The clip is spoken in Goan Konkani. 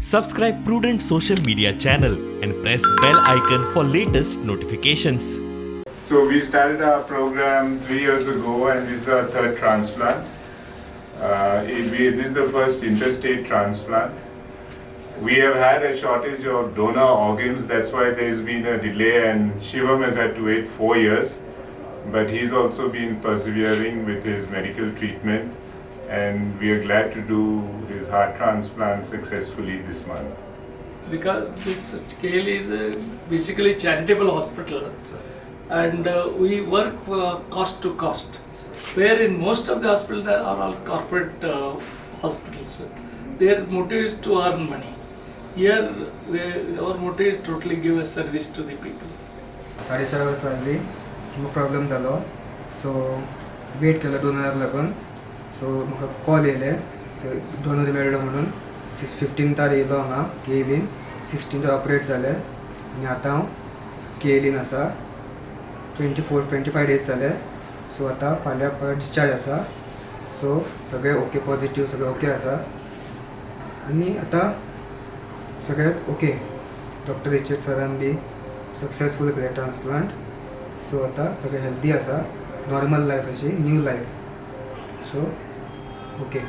Subscribe Prudent social media channel and press bell icon for latest notifications. So we started our program 3 years ago, and this is our third transplant. This is the first interstate transplant. We have had a shortage of donor organs, that's why there's been a delay, and Shivam has had to wait 4 years. But he's also been persevering with his medical treatment, and we are glad to do his heart transplant successfully this month. Because this KLE is a basically charitable hospital and we work cost to cost, where in most of the hospitals there are all corporate hospitals. Their motive is to earn money. Here our motive is totally give a service to the people. 4:30 वर्सां जाली म्हाका प्रॉब्लम जालो. सो वेट केलो डोनराक लागून. सो म्हाका कॉल येयले, सो डोनर मेळ्ळो म्हणून. 15तार येयलो हांगा केएलईन, 16तार ऑपरेट जालें आनी आतां हांव केएलईन आसा. 24, 25 days जाले. सो आतां फाल्यां परत डिस्चार्ज आसा. सो सगळें ओके, पॉझिटीव, सगळें ओके आसा आनी आतां सगळेंच ओके. डॉक्टर रिचर्ड सरान बी सक्सेसफूल केलें ट्रान्सप्लांट. सो आतां सगळें हेल्दी आसा, नॉर्मल लायफ अशी, न्यू लायफ. So okay.